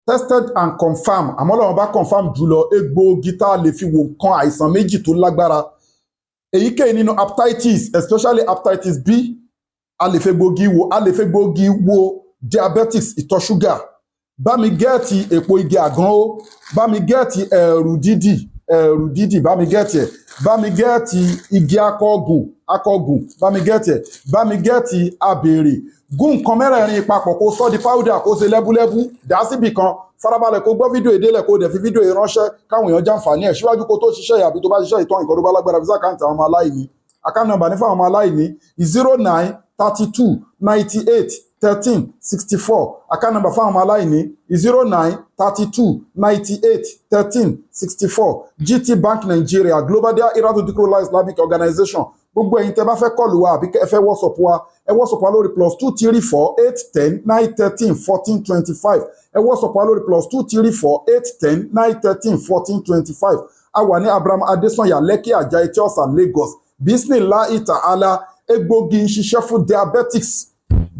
Tested and confirmed, àmọ́ Ọlọ́run bá confirm jùlọ, egbòogi tá a lè fi wo nǹkan àìsàn méjì tó lágbára, èyíkéyìí nínú hepatitis, especially hepatitis B, a lè fi egbòogi wo, a lè fi egbòogi wo diabetics, ìtọ̀ ṣúgà. Bá mi get èpo igi àgán ó, bá mi get ẹ̀rù dídì, ẹ̀rù dídì, bá mi get ẹ̀, bá mi get igi akọgùn, akọgùn, bá mi get ẹ̀, bá mi get abèrè. Gún nǹkan mẹ́rẹ̀ẹ̀rin papọ̀, kó sọ́ di powder, kó ṣe lẹ́búlẹ́bú, dà á síbì kan. Farabalẹ̀ kó gbọ́ fídíò ìdélẹ̀, kó dẹ̀ fi fídíò yìí ránṣẹ́ káwọn èèyàn jàǹfààní ẹ̀ síwájú kó tó ṣiṣẹ́ yìí. Àbí tó bá ṣiṣẹ́ ìtọ́ nǹkan tó bá lágbára, fi sí account àwọn ọmọ aláìní. Account number ní fáwọn ọmọ aláìní, 0932981364. Account number fáwọn ọmọ aláìní, 0932981364, GT Bank Nigeria, Global Dahiratu Dhikrlahi Islamic Organization. Gbogbo ẹ̀yin tẹ́ bá fẹ́ call wa àbí ẹ fẹ́ WhatsApp wa, ẹ WhatsApp wa lórí +2348109131425. Ẹ WhatsApp wa lórí +2348109131425. A wà ní Abraham Adesanya, Lekki, Ajah, Etí Ọ̀sà, Lagos. Bismillahi ta'ala, egbògi ń ṣiṣẹ́ fún diabetics.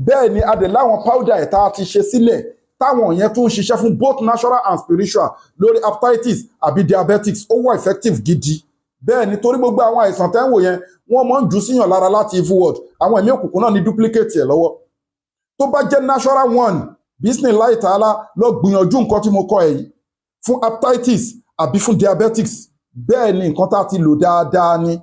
Bẹ́ẹ̀ ni a dẹ̀ láwọn powder ẹ̀ tá a ti ṣe sílẹ̀, táwọn yẹn tún ń ṣiṣẹ́ fún both natural and spiritual lórí hepatitis àbí diabetics. Ó wà effective gidi. Bẹ́ẹ̀ ni, torí gbogbo àwọn àìsàn tẹ́ ń wò yẹn, wọ́n máa ń jù síyàn lára láti evil world. Àwọn ẹ̀mí òkùnkùn náà ní duplicate ẹ̀ lọ́wọ́. Tó bá jẹ́ natural one, bismillahi ta'ala, lọ gbìyànjú nǹkan tí mo kọ ẹ̀ yìí fún hepatitis àbí fún diabetics. Bẹ́ẹ̀ ni, nǹkan tá a ti lò dáadáa ni,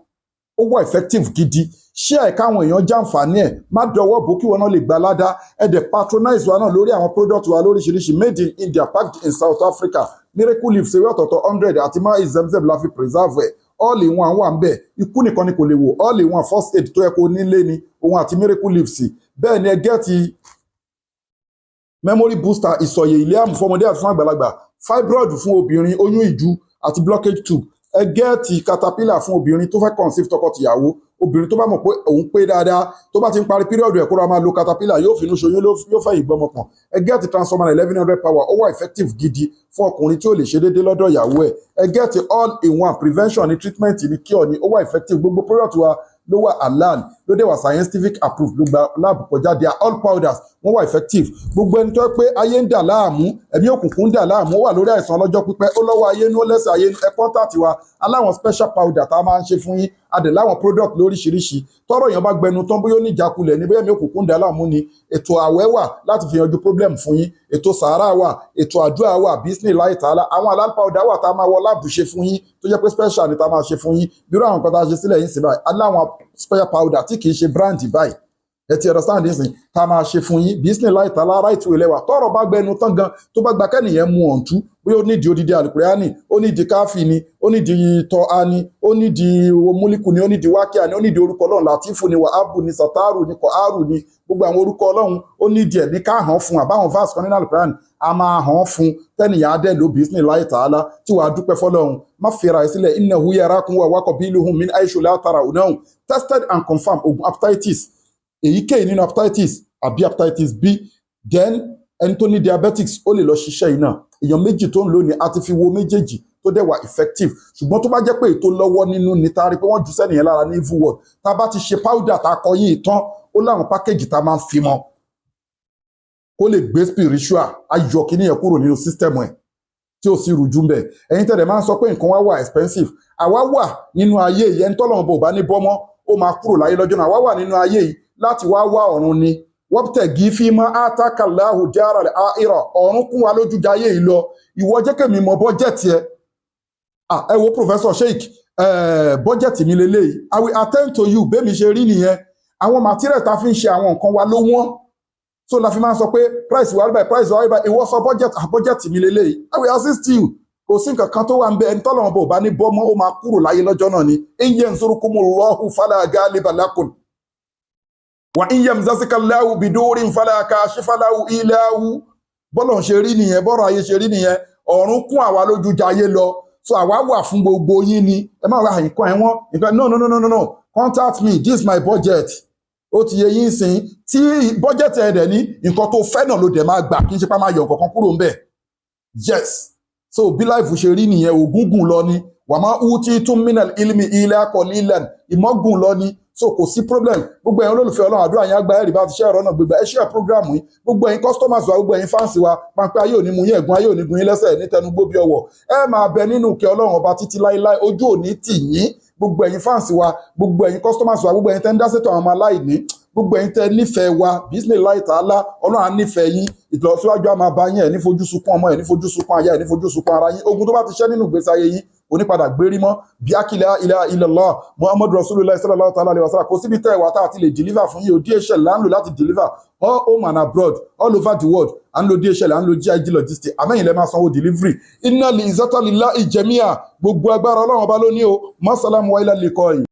ó wà effective gidi. Ṣé ẹ̀ káwọn èèyàn jàǹfààní ẹ̀, má dọwọ́ bò, kí wọn náà lè gba ládá. Ẹ dẹ̀ patronize wa náà lórí àwọn product wa lóríṣiríṣi, made in India, packed in South Africa. Miracle Leaf ṣe ọ̀tọ̀ọ̀tọ̀ 100 àti máa Zemzem la fi preserve ẹ̀. All in one wà ń bẹ̀, ikú nìkan ni kò lè wò. All in one first aid tó yẹ kó nílé ni òun àti Miracle Leaves. Bẹ́ẹ̀ ni, ẹ get memory booster, ìsọ̀yè ilé àmù fọmọdé àti fún àgbàlagbà, fibroid fún obìnrin, oyún ìju àti blockage tube. Ẹ get caterpillar fún obìnrin tó fẹ́ conceive, tọkọ-tìyàwó. Obìnrin tó bá mọ̀ pé òun pé dáadáa, tó bá ti ń parí period ẹ̀, kó ra máa lo caterpillar, yóò finú ṣoyún, yóò fẹ́ ìgbọ́mọpọ̀n. Ẹ get transformer 1100 power, ó wà effective gidi fún ọkùnrin tí ó lè ṣe déédéé lọ́dọ̀ ìyàwó ẹ̀. Ẹ get all in one, prevention ni, treatment ni, cure ni, ó wà effective. Gbogbo product wa ló wà halal, ló dé wà scientific approved, ló gba lab kọjá. They are all powders, wọ́n wà effective. Gbogbo ẹni tó yẹ pé ayé ń dà láàmú, ẹ̀mí òkùnkùn ń dà láàmú, ó wà lórí àìsàn ọlọ́jọ́ pípẹ́, ó lọ́wọ́ ayé ní, ó lẹ́sẹ̀ ayé ní, ẹ contact wa. Aláwọn special powder tá a máa ń ṣe fún yín, a dẹ̀ láwọn product lóríṣiríṣi. Tọ́rọ̀ èèyàn bá gbẹnu tán, bóyá ó ní ìjákulẹ̀ ní, bóyá ẹ̀mí òkùnkùn ń dà láàmú ni, ètò àwẹ̀ wà láti fi yanjú problem fún yín, ètò sàárà wà, ètò àdúrà wà. Bismillahi ta'ala, àwọn halal powder wà tá a máa wọ lab ṣe fún yín, tó jẹ́ pé special ni tá a máa ṣe fún yín. Bí irú àwọn nǹkan tá a ṣe sílẹ̀ yín sí báyìí, aláwọn special powder tí kì í ṣe brand báyìí, ẹ ti understand nísìn, tá a máa ṣe fún yín. Bismillahi ta'ala, right way lẹ́wà. Tọ́rọ̀ bá gbẹnu tán gan, tó bá gba kẹ́nìyẹn mu ọ̀ǹtú, bóyá ó nídìí odidi Alukurani, ó nídìí káfí ni, ó nídìí tọ́a ni, ó nídìí múlíkù ni, ó nídìí wákíà ni, ó nídìí orúkọ Ọlọ́run, Látìfù ni, Wàhábù ni, Sàtárù ni, Kọ̀hárù ni, gbogbo àwọn orúkọ Ọlọ́run, ó nídìí ẹ̀ ní ká hàn fún, àbáwọn verse kan nínú Alukurani, a máa hàn fún tẹ́nìyàn á dẹ̀ ló. Bismillahi ta'ala, tí wàá dúpẹ́ fọlọ́run. Má fira ẹ̀ sílẹ̀. Innahu yarakum wa qabiluhu min haythu la tarawnahum. Tested and confirmed oògùn hepatitis, èyíkéyìí nínú hepatitis àbí hepatitis B. Then ẹni tó ní diabetics, ó lè lọ ṣiṣẹ́ yìí náà. Èèyàn méjì tó ń lò ní a ti fi wo méjèèjì, tó dẹ̀ wà effective. Ṣùgbọ́n tó bá jẹ́ pé ètò lọ́wọ́ nínú ni, tá a rí pé wọ́n jù sẹ́nìyẹn lára ní evil world, tá a bá ti ṣe powder tá a kọ yín tán, ó láwọn package tá a máa ń fi mọ́ kó lè gbé spiritual ayọ̀ kìíní yẹn kúrò nínú system ẹ̀, tí ò sí rújú ń bẹ̀. Ẹ̀yin tẹ̀lé máa ń sọ pé nǹkan wá wà expensive, àwa wà nínú ayé yìí. Ẹni tọ́lọ́run bò bá ní bọ́mọ́, ó máa kúrò láyé lọ́jọ́ náà. Àwa wà nínú ayé yìí láti wá wá ọ̀run ni. Wabtaghi fima atakallahu daral akhirah. Ọ̀run kún wa lójú jayé yìí lọ. Ìwọ jẹ́ kèmí mọ budget ẹ. Ah, ẹ wo Professor Sheik, budget mi lélẹ́yìí, I will attend to you. Bẹ́ẹ̀ mi ṣe rí nìyẹn. Àwọn material tá a fi ń ṣe àwọn nǹkan wa ló wọ́n, so la fi máa ń sọ pé price wa báyìí, price wa báyìí. Ìwọ sọ budget, ah, budget mi lélẹ́yìí, I will assist you. Kò sí nǹkan kan tó wà ń bẹ. Ẹni tọ́lọ́run bò bá ní bọ́mọ́, ó máa kúrò láyé lọ́jọ́ náà ni. In yansurkumullahu fala ghaliba lakum wa in yamsaska bidurrin fala kashifa lahu illa hu. Bọ́lọ̀ ń ṣe rí nìyẹn, bọ́rọ̀ ayé ṣe rí nìyẹn. Ọ̀run kún àwa lójú jayé lọ, so àwa wà fún gbogbo yín ni. Ẹ má ra nǹkan ẹ̀wọ̀n nǹkan. No, no, no, no, no, no, contact me, this is my budget. Ó ti yẹ yín sìn. Tí budget ẹ̀ dẹ̀ ní nǹkan tó fẹ́ náà ló dẹ̀ máa gbà, kí n ṣe pá máa yọ nǹkan kan kúrò ń bẹ̀. Yes, so bí life ṣe rí nìyẹn. Ògúngùn lọ ni. Wa ma utitum minal ilmi illa qalilan. Ìmọ̀gùn lọ ni. So kò sí problem. Gbogbo ẹ̀yin olólùfẹ́ Ọlọ́run, àdúrà yín àgbà, ẹ̀rí bá ti ṣe ẹ̀rọ náà gbégbá. Ẹ share program yìí. Gbogbo ẹ̀yin customers wa, gbogbo ẹ̀yin fans wa, pápẹ́ ayé òní mú yín, ẹ̀gún ayé òní gun yín lẹ́sẹ̀ ní tẹnugbó bí ọwọ́. Ẹ máa bẹ nínú ìkẹ́ Ọlọ́run Ọba títí láéláé, ojú òní tì yín. Gbogbo ẹ̀yin fans wa, gbogbo ẹ̀yin customers wa, gbogbo ẹ̀yin tẹ́ ń dá sétò àwọn ọmọ aláìní, gbogbo ẹ̀yin tẹ́ nífẹ̀ẹ́ wa, bismillahi ta'ala, Ọlọ́run á nífẹ̀ẹ́ yín, ìlọsíwájú á máa bá yín. Ẹ̀ ní fojú sunkún ọmọ, ẹ̀ ní fojú sunkún aya, ẹ̀ ní fojú sunkún ara yín. Ogun tó bá ti ṣẹ́ nínú ìgbésí ayé yín onípadà gbérí mọ́. Bí akílẹ̀ ilaha illallah Muhammadu Rasulullah sallallahu ta'ala alayhi wa sallam. Kò síbi tẹ́ ẹ̀ wá tá a ti lè deliver fún yín o. DHL là ń lò láti deliver all home and abroad, all over the world. À ń lo DHL, à ń lo GIG Logistics. Àmẹ́yìn lẹ́ máa sanwó delivery. Inna li izata lillahi jami'a. Gbogbo agbára, Ọlọ́run Ọba ló ní o. Masalamu wa ilà lè kọ́ yìí.